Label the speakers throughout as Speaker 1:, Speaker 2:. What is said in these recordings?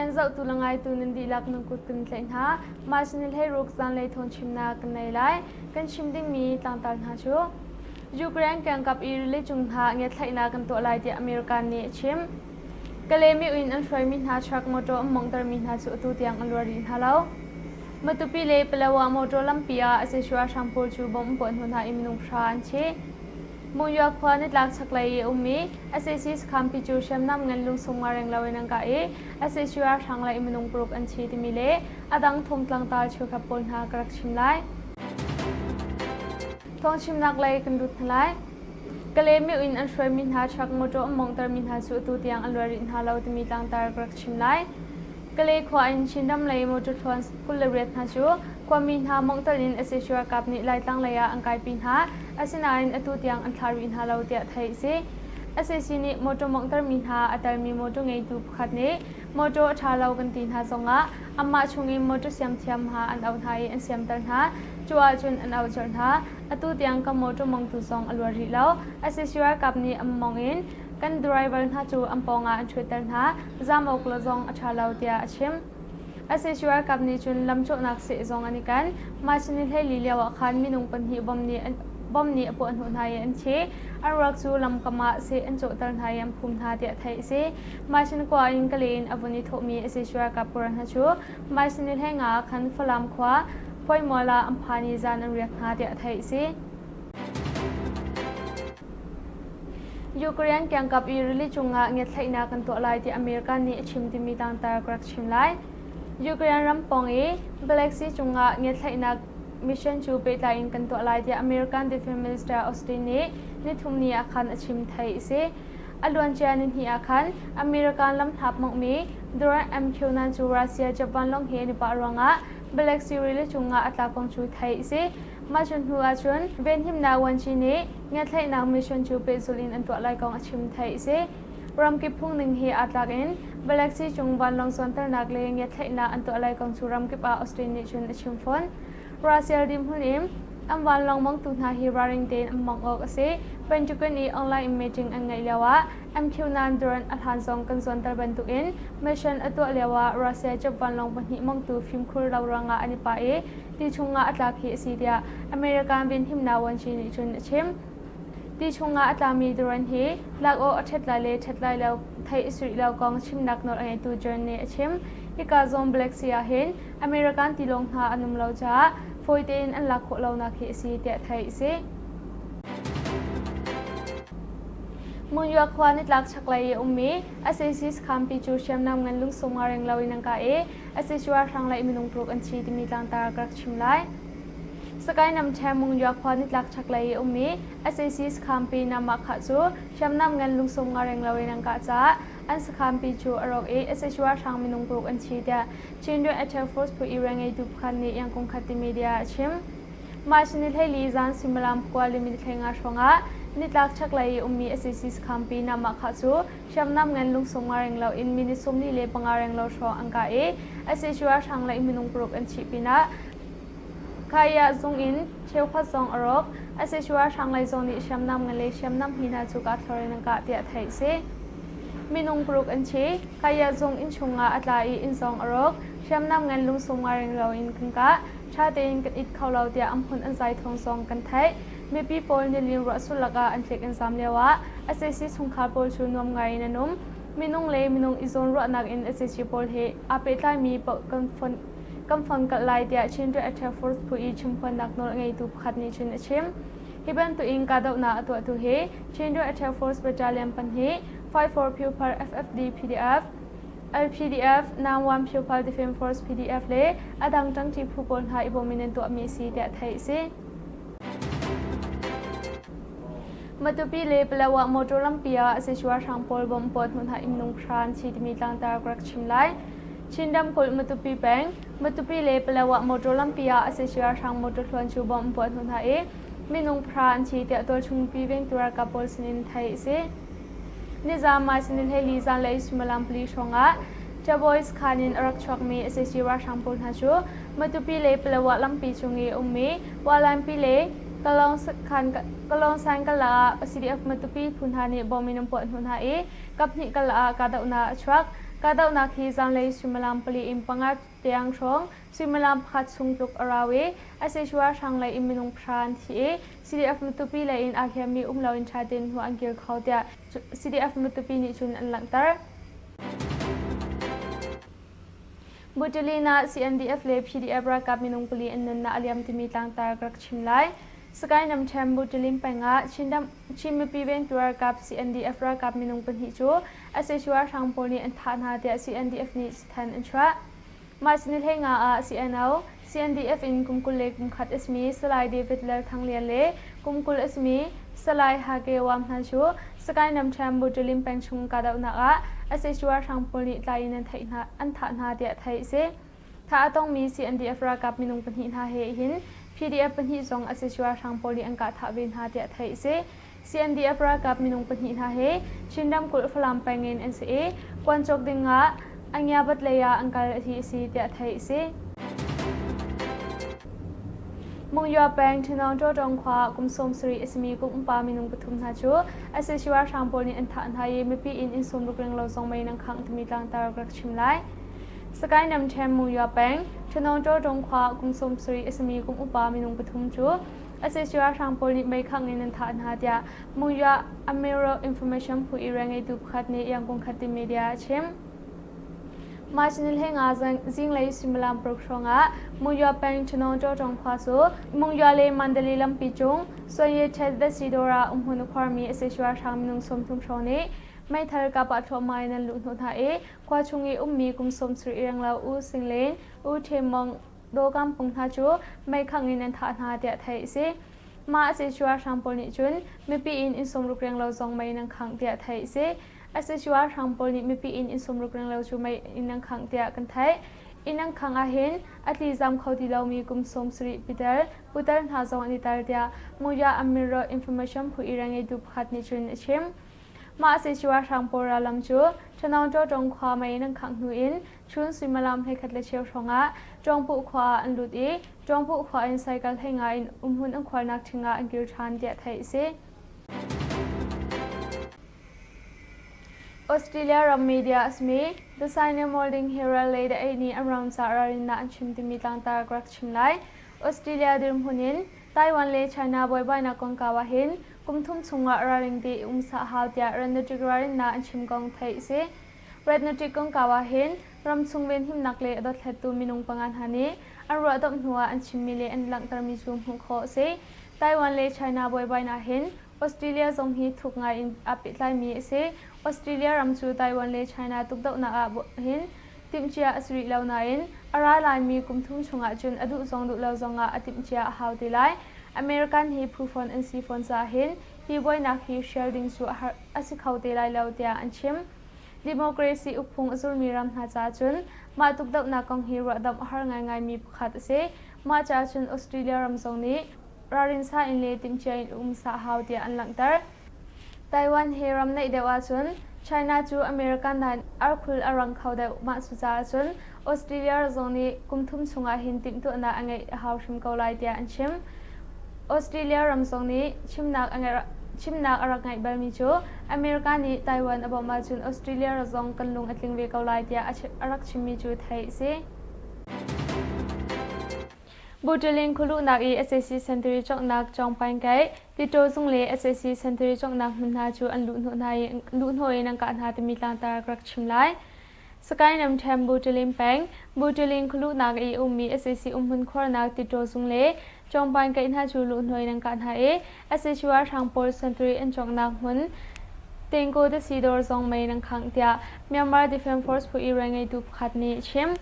Speaker 1: CNN zohtu le ngaitu nan dihlak nan kut kan tlaih hna. March ni 16 zanlei thawngchimnak kan nei lai. Kan chim dingmi tlangtar hna cu Ukraine kengkap i rili cung hna ngiatthlaihnak kan tuah lai tiah America nih a chim. Kalay in an hruaimi hna truck motor an mawnghtermi hna cu atu tiang an luar rih hna lo. Matupi le Palawa motor lampi ah Asesua hrang pawl cu bomb an puah hnu hna i minung hra an thi. Monywa khua nitlak chaklei i a ummi sac sakhampi cu hriamnam ngan lungsung reng loin an kah i sac ralhrang lei minung paruk an thi timi le a dang thongtlangtar cheukhat pawl hna ka rak chim lai. Thawngchimnak lei kan lut hna lai. Kalaymyo in an hruaimi hna truck motor an mawnghtermi hna cu atu tiang an luat rih hna lo timi tlangtar ka rak chim lai. Kalay khua in Chinram lei motor thluan 28 hna cu khuami hna mawnghtal in sac ralkap nih Laitlang lei ah an kaipi hna. Asinain atu tiang an thlah rih hna lo tiah theih a si. Sac nih motor mawnghtermi hna a telmi motor ngeitu pakhat nih motor a ṭha lo kan ti hna zongah anmah chungin motor siamthiam hna an auh hna i an siamter hna. Cu ahcun an auh colh hna. Atu tiang kan motor mongtu zong a luat rih lo. Sac ralkap nih an mong in kan driver hna cu an pawngah an ṭhutter hna. Zam awk le zong a ṭha lo tiah a chim. Sac ralkap nih cun lamcawhnak seh zong an i ken. March ni 14 lio ah khan minung pahnih bom nih a puahhnawh hna i an thi. An ruak cu lamkam ah seh an cawhter hna i an phum hna tiah theih a si. March ni kua in Kalay in a vun i thawhmi sac ralkap pawr hna cu March ni 15 ah khan Falam khua Phuaimual ah an phan i zan an riak hna tiah theih a si. Ukraine kiangkap i rili cungah ngiatthlaihnak kan tuah lai tiah America nih a chim timi tlangtar ka rak chim lai. Ukraine ram pawng i Black Sea cungah ngiatthlaihnak mission cu pehtlai in kan tuah lai tiah American Defense Minister Austin nih nithumni ah khan a chim theih a si. A luancia nihnih ah khan American lamhlat mawnghmi Duran MQ-9 cu Russia Japan lawng he an i pah ruangah Black Sea rili cungah a tlak kong cu theih a si. Mah cu hnu ahcun venhimnak vuanci nih ngiatthlaihnak mission cu pehzulh in an tuah lai kong a chim theih a si. Ramkip phungning he aa tlak in Black Sea cung vanlawng zuanternak le ngiatthlaihnak an tuah lai kong cu ramkip ah Austin nih cun a chim fawn. Russia dirhmun in an vanlawng mongtu hna hi ralring tein an mongh awk a si. Pentagon i online meeting an ngeih lioah MQ-9 drone a hlan zong kan zuanter bantukin mission a tuah lioah Russia jet vanlawng pahnih mongtu fimkhur lo ruangah an i pah i ti chungah a tlak hi a si tiah American venhimnak vuanci nih cun a chim. Ti chungah a tlami drone hi lak awk a ṭhat lai le ṭhat lai lo theih a si rih lo kong chimnak nawl a ngeitu John nih a chim. Hika zawn Black Sea ah hin American tilawng hna an um lo caah fawi tein an lak khawh lonak hi a si tiah theih a si. Monywa khua nitlak chaklei i a ummi sac sakhampi cu hriamnam ngan lungsung reng loin an kah i sac ralhrang lei minung paruk an thi timi tlangtar ka rak chim lai. Sakae namṭhen Monywa khua nitlak chaklei i a ummi sac sakhampi Namakhah cu hriamnam ngan lungsung reng loin an kah caah an sakhampi cu a rawk i sac ralhrang minung paruk an thi tiah Chindwin Attack Force phu i rianngeitu pakhat nih Yangon Khati media ah a chim. March ni 14 zan suimilam pakua le minute 15 hrawngah nitlak chaklei i ummi sac sakhampi Namakhah cu hriamnam ngan lungsung reng loin minute 45 renglo hrawng an kah i sac ralhrang lei minung paruk an thih pinah Kaya zung in cheukhat zong a rawk. Sac ralhrang lei zong nih hriamnam ngan le hriamnam hi hna cu kahthlor in an kah tiah theih a si. Minung paruk an thi. Kaya zung inn chungah a tla i inn zong a rawk. Hriamnam ngan lungsung renglo in kan kah. Ṭha tein kan it kho lo tiah an phun an zai thawng zong kan theih. Mipi pawl nilin ruahsur lakah an tlik an zam lioah sac chungkhar pawl cu nuam ngai in an um. Minung le minung i zawnruahnak in sac pawl he aa pehtlaimi paoh kan fonh kan fonkalh lai tiah Chin Attack Force phu i chimphuannak nawl ngeitu pakhat nih cun a chim. Hi bantukin kahdohnak a tuahtu hi Chin Attack Force Battalion pahnih, 54 Pupal FFD PDF, LPDF, Nangwan Pupal Defense Force PDF le a dang ṭangṭi phu pawl hna i bawm in an tuahmi a si tiah theih a si. Matupi le Palawa motor lampi ah sac ralhrang pawl bomb puah hnu hna innung hra an thi timi tlangtar ka rak chim lai. Chin ramkulh Matupi peng, Matupi le Palawa motor lampi ah sac ralhrang motor hluan cu bomb puah hnu hna i minung pahra an thi tiah tualchung mipi vengtu ralkap pawl sinin theih a si. Nizam March ni 14 zanlei suimilam pali hrawngah Chaboys khan in a rak chuakmi sac ralhrang pawl hna cu Matupi le Palawa lampi cung i a ummi Walanpi le Kalawng San kala ah CDF Matupi phu hna nih bom in an puah hnu hna i kaphnih kala ah kahdohnak a chuak. Kahdohnak hi zanlei suimilam pali in panga tiang hrawng suimilam pakhat chung tluk a rau i sac ralhrang lei in minung pahra an thi i CDF Matupi lei in aa hliammi um loin ṭha tein hnu an kir kho tiah CDF Matupi nih cun an langhter. Buṭilin ah CNDF le PDF ralkap minung pali an nunnak a liam timi tlangtar ka rak chim lai. Sagaing ramṭhen Buṭilin peng ah Chin mipi vengtu ralkap CNDF ralkap minung pahnih cu sac ralhrang pawl nih an thah hna tiah CNDF nih cathanh an chuah. March ni 15 ah CNO, CNDF in kum 21 a simi Salai David Lal Thang Lian le kum 20 a simi Salai Hake Wam hna cu Sagaing ramṭhen Buṭilin peng chung kahdohnak ah sac ralhrang pawl nih tlai in an thah hna tiah theih a si. Thah a tongmi CNDF ralkap minung pahnih hna he hin PDF pahnih zong sac ralhrang pawl nih an kah thah ve hna tiah theih a si. CNDF ralkap minung pahnih hna hi Chin ramkulh Falam peng in an si i kuan cawk ding ah Angiabat lei ah an kal hi a si tiah theih a si. Mungya peng Thinong Tawtawng khua kum 70 a simi kum upa minung pathum hna cu sac ralhrang pawl nih an thah hna i mipi inn inn 60 renglo zong mei nan khangh timi tlangtar ka rak chim lai. Sagaing ramṭhen Mungya peng Thinong Tawtawng khua kum 70 a simi kum upa minung pathum cu sac ralhrang pawl nih meikhangh in an thah hna tiah Mungya Amiro Information phu i rianngeitu pakhat nih Yangon Khatin Media a chim. March ni 15 zinglei suimilam paruk hrawngah Mungya peng Thanong Tawtawng khua cu Mungya le Mandalay lampi cung Suanye Thet Datsi dawr ah umhmun a khuarmi sac ralhrang minung 30 hrawng nih meithal kapah thluahmah in an luh hnawh hna i khua chung i ummi kum 70 renglo U Sing Len, U The Mong, Dawkam pung hna cu meikhangh in an thah hna tiah theih a si. Mah a sac ralhrang pawl nih cun mipi inn inn 60 renglo zong mei in an khangh tiah theih a si. Sac ralhrang pawl nih mipi inn inn 60 renglo cu mei in an khangh tiah kan theih. Inn an khangh ahhin a tlizam kho ti lomi kum 70 pitar, putar hna zong an i tel tiah Muya Amiro Information phu i rianngeitu pakhat nih cun a chim. Mah sac ralhrang pawl rallam cu Thanong Tawtawng khua mei in an khangh hnu in chun suimilam hleikhat le cheu hrawngah Ṭawngpuh khua ah an lut i Ṭawngpuh khua in saikal hleinga in umhmun an khuarnak ṭhing ah an kir ṭhan tiah theih a si. Australia ram media a simi The Sydney Morning Herald le The Eight nih an ram ca ralrinnak an chim timi tlangtar ka rak chim lai. Australia dirhmun in Taiwan le China buaibainak kongkau ahhin kum thum chungah ralring te i um sah hau tiah Ranatic ralrinnak an chim kong theih a si. Rednetic kongkau ahhin ramchung venhimnak le a dothlattu minung panga hna nih an ruahdomh hnuah an chimmi le an langhtermi cu hmuh khawh a si. Taiwan le China buaibainak hin Australia zong hi thuk ngai in aa pehtlaimi a si. Australia ram cu Taiwan le China tukdohnak ah hin timhcia a si rih lo nain a ra laimi kum thum chungah cun a duh zong duh lo zongah a timhcia a hau te lai. American hi phu fawn an si fawn caah hin hi buainak hi hrial ding cu a si kho te lai lo tiah an chim. Democracy ukphung a zulmi ram hna caah cun mah tukdohnak kong hi ruahdamh a har ngaingaimi pakhat a si. Mah caah cun Australia ram zong nih ralrin sa in le timhcia in um sah hau tiah an langhter. Taiwan he ram naih deuh ahcun China cu America nain arkhul a rang kho deuh. Mah cu caah cun Australia zong nih kum thum chungah hin timhtuahnak a ngeih a hau hrim ko lai tiah an chim. Australia ram zong nih chimnak a rak ngeih balmi cu America nih Taiwan a bawmh ahcun Australia zong kan lung a tling ve ko lai tiah a rak chimmi cu theih a si. Buṭilin khualuhnak i sac sentari cawnghnak Cawngpaing Kaih, Titaw zung le sac sentari cawnghnak hmun hna cu an luhhnawh in an kah hna timi tlangtar ka rak chim lai. Sagaing ramṭhen Buṭilin peng, Buṭilin khualuhnak i a ummi sac umhmun khuarnak Titaw zung le Cawngpaing Kaih hna cu luhhnawh in an kah hna i sac ralhrang pawl sentari an cawnghnak hmun Tengko Dasi dawr zong mei in an khangh tiah Myanmar Defence Force phu i rianngeitu pakhat nih a chim.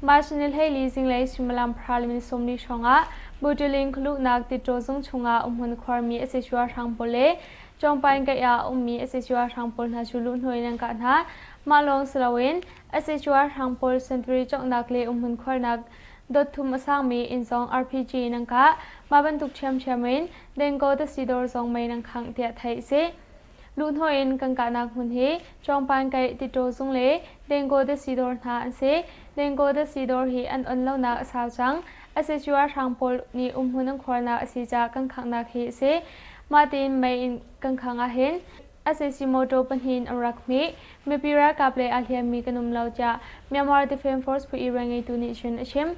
Speaker 1: March ni 14 zinglei suimilam parliament 40 hrawngah Buṭilin khualuhnak Titaw zung chungah umhmun khuarmi sac ralhrang pawl le Cawngpaing Kaih ah a ummi sac ralhrang pawl hna cu luhhnawh in an kah hna. Mah lawng si loin sac ralhrang pawl sentari cawnghnak le umhmun khuarnak dot thum a sangmi inn zong RPG in an kah. Mah bantuk ṭhiamṭhiam in Dengko Tasi dawr zong mei in an khangh tiah theih a si. Luhhnawh in kan kahnak hmun hi Cawngpan Kaih Titaw zung le Dengko Dasi dawr hna an si. Dengko Dasi dawr hi an on lonak a sau cang. Sac ralhrang pawl nih umhmun an khuarnak a si caah kan khanghnak hi a si. Mah tiin mei in kan khangh ahhin. Sac motor pahnih in an rak hmih. Mipi ralkap lei aa hliammi kan um lo tiah Myanmar Defence Force phu i rianngeitu nih cun a chim.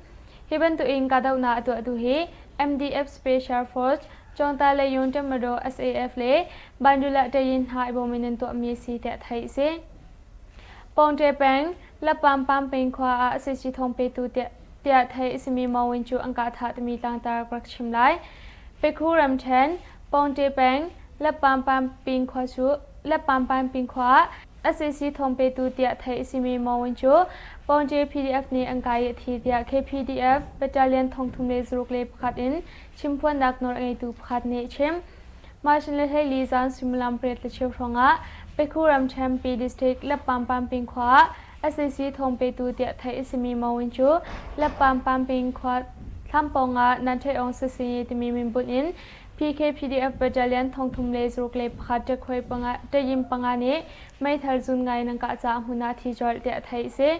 Speaker 1: Hi bantuk in kahdohnak a tuahtu hi MDF Special Force, Cawngta le Yun Tatmadaw SAF le Bandulah Tayin hna i bawm in an tuahmi a si tiah theih a si. Pawngṭe peng, Lapam Pampeng khua ah sac thawngpetu tiah theih a simi Mawin cu an kah thah timi tlangtar ka rak chim lai. Pekhu ramṭhen, Pawngṭe peng, Lapam Pamping khua cu Lapam Pamping khua ah sac thawngpetu tiah theih a simi Mawin cu Pawngṭe PDF nih an kah i a thi tiah KPDF Battalion 3101 in chimphuannak nawl a ngeitu pakhat nih a chim. March le 14 zan suimilam pariat le cheu hrawngah Pekhu ramṭhen Pi District Lapam Pamping khua ah sac thawngpetu tiah theih a simi Mawin cu Lapam Pamping khua thlam pawngah Nan Ṭhei Aung Sasi timi minbunh in PKPDF Battalion 3101 ṭekhuai panga ṭayim panga nih meithal zun ngai nan kah caah hmun ah thi colh tiah theih a si.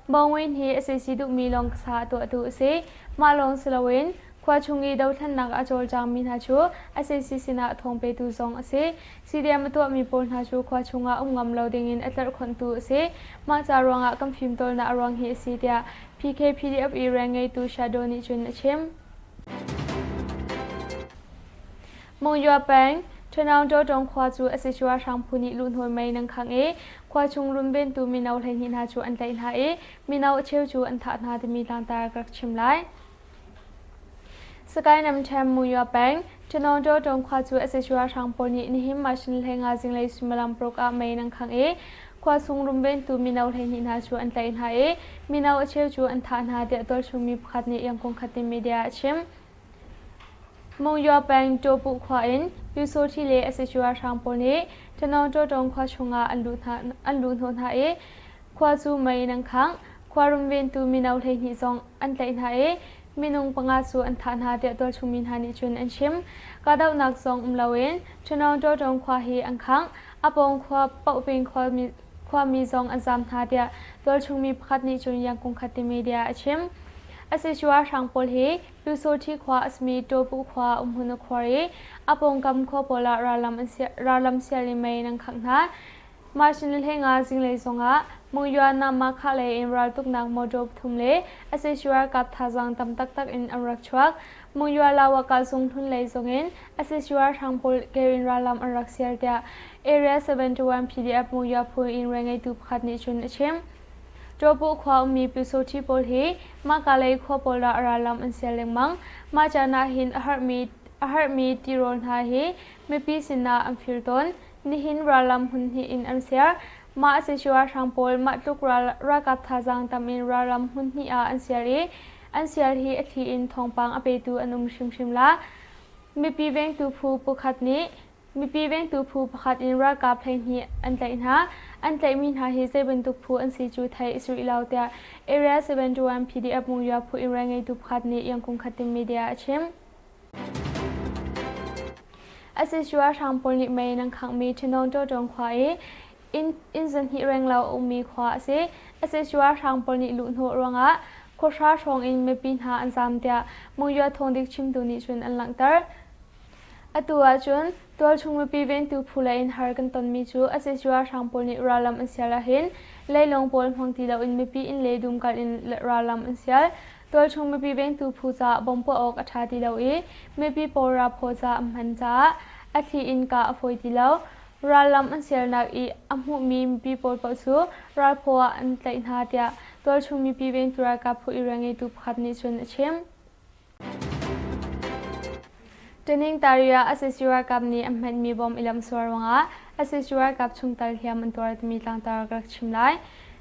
Speaker 1: Mawin hi sac duhmi lawng sa a tuahtu a si. Mah lawng si loin Khua chung i dothlennak a cawlcangmi hna cu sac sinah thawngpetu zong a si. CDM a tuahmi pawl hna cu khua chungah um ngam lo dingin a tlerhkhonhtu a si. Mah ca ruangah kan fimtawlnak a ruang hi a si tiah PKPDF i rianngeitu Shadow nih cun a chim. Monywa peng, Ṭhanaung Tawtawng khua cu sac ralhrang phu nih luhnawi mei nan khangh i khua chung runventu mino 12 hna cu an tlaih hna i mino a cheu cu an thah hna timi tlangtar ka rak chim lai. Sakae Namṭhem Monywa peng, Ṭhanawnṭaw ṭawng khua cu sac ralhrang pawl nih nihin March 15 zinglei suimilam paruk ah mei an khangh i khua chung runventu mino 12 hna cu an tlaih hna i mino a cheu cu an thah hna tiah tualchungmi pakhat nih Yangon Khatin media ah a chim. Monywa peng Ṭawpuh khua in Pyusawhti le sac ralhrang pawl nih Ṭhanawnṭaw ṭawng khua chungah an luhhnawh hna i Khua cu mei in an khangh. Khua runventu mino 12 zong an tlaih hna i minung panga cu an thah hna tiah tualchungmi hna nih cun an chim. Kahdohnak zong um loin Ṭhanaung Ṭawṭawng khua hi an khangh. A pawng khua Pohping khuami zong an zaam hna tiah tualchungmi pakhat nih cun Yangkung Khati media a chim. Asicuah hrang pawl hi Pyusawṭhi khua a simi Ṭawpuh khua umhmun a khuar i a pawngkam khua pawl ah rallam sial in mei in an khangh hna. March ni 15 zinglei zongah Monywa Namma lei in raltuknak motor pathum le sac ralkap thazaang tam taktak in an rak chuak. Monywa Lawaka zung hlun lei zongin sac ralhrang pawl ke in rallam an rak sial tiah Area 71 PDF Monywa phu in rianngeitu pakhat nih cun a chim. Ṭawpuh khua ummi Pyusawṭhi pawl hi mahka lei khua pawl ah rallam an sial lengmang. Mah caan ah hin a harhmi tirawl hna hi mipi sinah an fir tawn. Nihin rallam hmun hnih in an ser. Mah sac ralhrang pawl mah tluk ralkap thazaang tam in ralram hmun hnih ah an sial i an sial hi a thli in thawngpang a petu an um hrimhrim la. Mipi vengtu phu pakhat nih mipi vengtu phu pakhat in ralkap 12 an tlaih hna. An tlaihmi hna hi zei bantuk phu an si cu theih a si rih lo tiah Area 71 PDF Monywa phu in rianngeitu pakhat nih Yangkung Khatim Media a chim. Sac ralhrang pawl nih mei an khanghmi Ṭhinawn Ṭawṭawng khua i inn zahnih renglo a ummi khua a si. Sac ralhrang pawl nih luhhnawh ruangah khuahra hrawng in mipi hna an zaam tiah Monywa thawngdik chimtu nih cun an langhter. Atu ahcun tualchung mipi vengtu phu lei in har kan tonmi cu sac ralhrang pawl nih rallam an sial ahhin leilawng pawl hmang ti loin mipi inn le dumkal in rallam an sial. Tualchung mipi vengtu phu caah bom puah awk a ṭha ti lo i mipi pawl raphaw ca an hman caah a thli in kah a fawi ti lo. Rallam an sialnak i a hmuhmi mipi pawl paoh cu ralphaw ah an tlaih hna tiah tualchung mipi vengtu ralkap phu i rianngeitu pakhat nih cun a chim. Ṭining Taria sac ralkap nih an hmanhmi bom i lamhsual ruangah sac ralkap chungtel hliam an tuar timi tlangtar ka rak chim lai.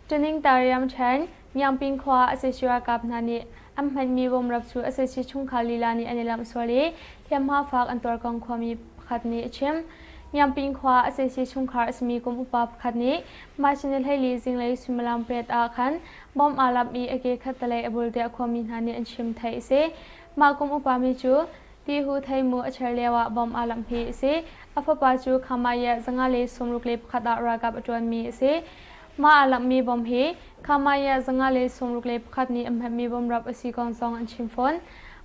Speaker 1: Ṭining Tariam ṭhen Ngiangping khua sac ralkap hna nih an hmanhmi bomrap cu sac chungkhar lila nih an i lamhsual i hliamhma fak an tuar kong khuami pakhat nih a chim. Ngiangping khua sac chungkhar a simi kum upa pakhat nih March ni 14 zinglei suimilam pariat ah khan bom aa lamh i a ke khattelei a bul tiah khuami hna nih an chim theih a si. Mah kum upa mi cu Tihu Theimu a cher lioah bom aa lamh hi a si. A fapa cu Khamaya 161 ah ralkap a ṭuanmi a si. Mah aa lamhmi bom hi Khamaya 161 nih a hmanmi bomrap a si kong zong an chim fawn.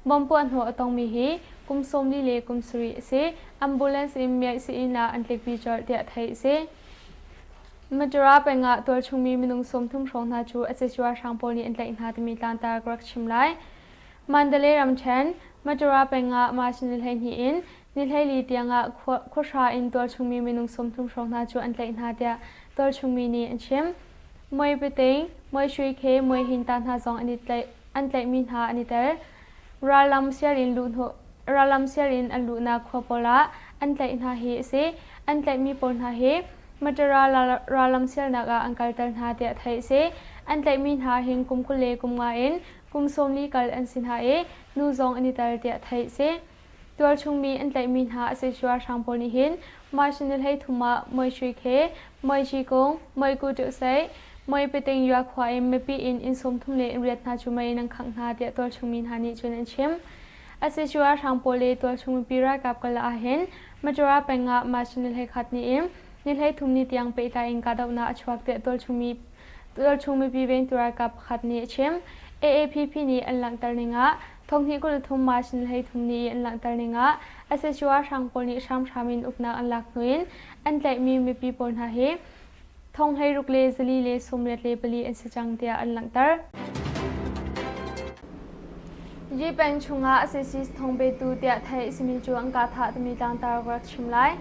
Speaker 1: Bomb puahhnawh a tongmi hi kum 40 le kum 7 a si. Ambulance in Myaih sii-inn ah an tlikpi colh tiah theih a si. Matura peng ah tualchungmi minung 30 hrawng hna cu sac ralhrang pawl nih an tlaih hna timi tlangtar ka rak chim lai. Mandalay ramṭhen, Matura peng ah March ni 12 in ni 14 tiang ah khuahra in tualchungmi minung 30 hrawng hna cu an tlaih hna tiah tualchungmi nih an chim. Muai Piting, Muai Shui Khe, Muai Hin ta hna zong an tlaihmi hna an i tel. Rallam sial in luhhnawh rallam sial in an luhnak khua pawl ah an tlaih hna hi a si. An tlaihmi pawl hna hi Matara rallam sialnak ah an kalter hna tiah theih a si. An tlaihmi hna hin kum 20 le kum nga in kum 40 kal an si hna i nu zong an i tel tiah theih a si. Tualchung mi an tlaihmi hna a si ralhrang pawl nih hin March ni 13 ah Moi Shui Khe, Moi Ci Kung, Moi Ku Tuh Sei, Moi Piting Yua khua in mipi inn inn 30 le inn riat hna cu mei in an khangh hna tiah tualchung mi hna nih cun an chim. A si ralhrang pawl le tualchung mipi ralkap kal ah hin Matura peng ah March ni 21 ni in ni 33 ni tiang pehtlai in kahdohnak a chuak tiah tualchung mi tualchung mipi vengtu ralkap pakhat nih a chim. AAPP nih an langhter ning ah Thonghnih 23 March ni 33 ni i an langhter ning ah sac ralhrang pawl nih hramhram in uknak an lak hnu in an tlaihmi mipi pawl hna hi thong 16 le 4 le 84 an si cang tiah an langhter. Yi peng chungah sac thong petu tiah theih a simi cu an kah thah timi tlangtar ka rak chim lai.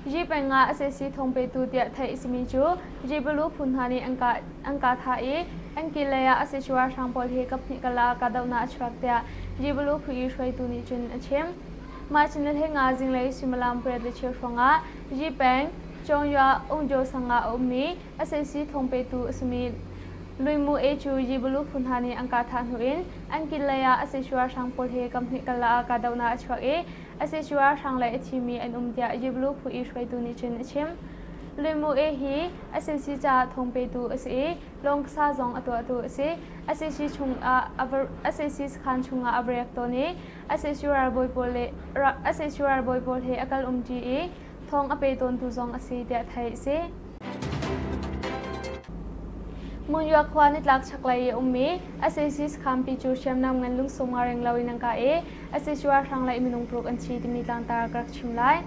Speaker 1: Yi peng ah sac thong petu tiah theih a simi cu Jibalu phu hna nih an kah thah i an kil lei ah sac ralhrang pawl hi kaphnih kal ah kahdohnak a chuak tiah Jibalu phu i hruaitu nih cun a chim. Mah chin zinglei suimilam pariat le cheu hrawng ah Yi peng Chongyua Ungjo sang ah a ummi sac thong petu a simi Luimu E cu Jibalu phu hna nih an kah thah hnu in an kil lei ah sac ralhrang pawl he kamhnih kal ah kahdohnak a chuak i sac ralhrang lei a thimi an um tiah Jibalu phu i hruaitu nih cun a chim. Luimu E hi sac caah thong petu a si i lawngsa zong a tuahtu a si. sac chungah sac sakhan chungah a va riak tawn i sac ralbawi pawl le sac ralbawi pawl he a kal umṭi i thawng a pe tawntu zong a si tiah theih a si. Monywa khua nitlak chaklei i a ummi sac sakhanpi cu hriamnam ngan lungsung nga reng loin an kah i sac ralhrang lei minung paruk an thi timi tlangtar ka rak chim lai.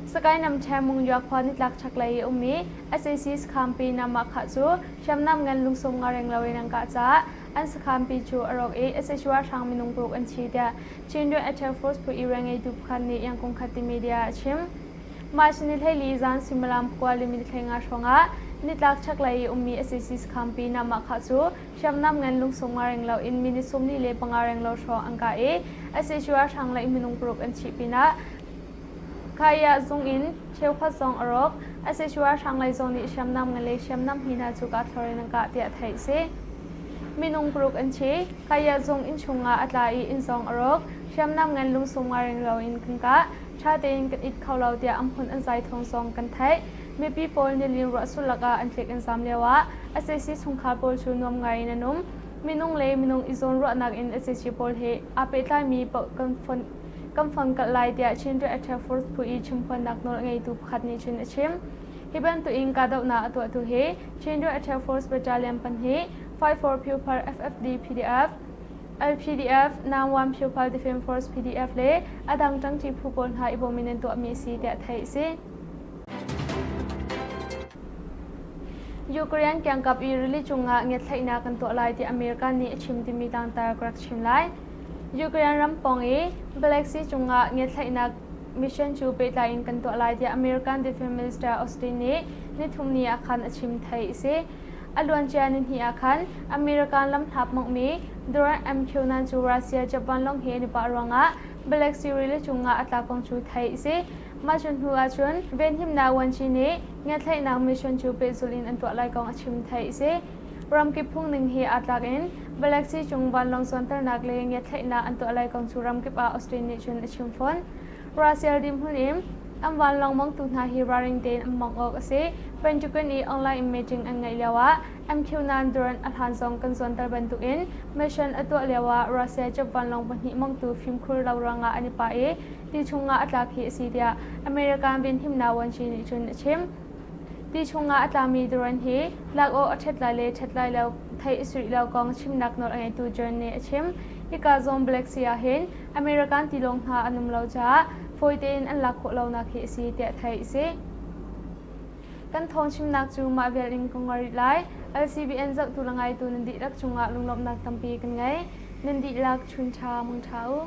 Speaker 1: Sakae namṭhen Monywa khua nitlak chaklei i a ummi sac sakhanpi Namakhah cu hriamnam ngan lungsung nga reng loin an kah caah an sakhanpi cu a rawk i sac ralhrang minung paruk an thi tiah Chinrin Air Force phu i rianngeitu pakhat nih Yangkung Khati media ah a chim. March ni 14 zan suimilam pakua le minute 15 hrawngah nitlak chaklei i ummi sac sakhanpi Namakhah cu hriamnam ngan lungsung nga reng loin minute 45 renglo hrawng an kah i sac ralhrang lei minung paruk an thih pinah Kaya zung in cheukhat zong a rawk. Sac ralhrang lei zong nih hriamnam ngan le hriamnam hi hna cu kah thlor in an kah tiah theih a si. Minung paruk an thi. Kaya zung inn chungah a tla i inn zong a rawk. Hriamnam ngan lungsum nga ring loin kan kah. Ṭha tein kan it kho lo tiah an phun an zai thawng zong kan theih. Mipi pawl nilin ruahsur lakah an tlik an zam lioah sac chungkhar pawl cu nuam ngai in an um. Minung le minung i zawnruahnak in sac pawl he aa pehtlaimi paoh kan fonh kan fongkalh lai tiah Chin Air Force phu i chimphuannak nawl ngeitu pakhat nih cun a chim. Hi bantukin kahdohnak a tuahtu hi Chin Air Force Battalion pahnih, 54 Pupil FFD PDF, LPDF, Nangwan Pupil Defense Force PDF le a dang ṭangṭi phu pawl hna i bawm in an tuahmi a si tiah theih a si. Ukraine kiangkap i rili cungah ngiatthlaihnak kan tuah lai tiah America nih a chim timi tlangtar ka rak chim lai. Ukraine ram pawng i Black Sea cungah ngiatthlaihnak mission cu pehtlai in kan tuah lai tiah American Defense Minister Austin nih nithumni ah khan a chim theih a si. A luancia nihnih ah khan American lamhnap monghmi Drone MQ-9 cu Russia Japan lawng he an i pah ruangah Black Sea rili cungah a tlak kong cu theih a si. Mah cu hnu ahcun venhimnak vuanci nih ngiatthlaihnak mission cu pehzulh in an tuah lai kong a chim theih a si. Ramkip phungning he aa tlak in Black Sea cung vanlawng zuanternak le ngiatthlaihnak an tuah lai kong cu ramkip ah Austin nih cun a chim fawn. Russia dirhmun in an vanlawng mongtu hna hi ralring tein an mongh awk a si. Pentagon i online meeting an ngeih lioah MQ-9 drone a hlan zong kan zuanter bantukin mission a tuah lioah Russia jet vanlawng pahnih mongtu fimkhur lo ruangah an i pah i ti chungah a tlak hi a si tiah American venhimnak vuanci nih cun a chim. Ti chungah a tlami drone hi lak awk a ṭhat lai le ṭhat lai lo theih a si rih lo kong chimnak nawl a ngeitu John nih a chim. Hika zawn Black Sea ah hin American tilawng hna an um lo caah fawi tein an lak khawh lonak hi a si tiah theih a si. Kan thawng chimnak cu mah vial in ka ngol rih lai. LCBN zohtu le ngaitu nan dihlak cungah lunglawmhnak tampi kan ngei. Nan dihlak chun ṭha mangṭha u.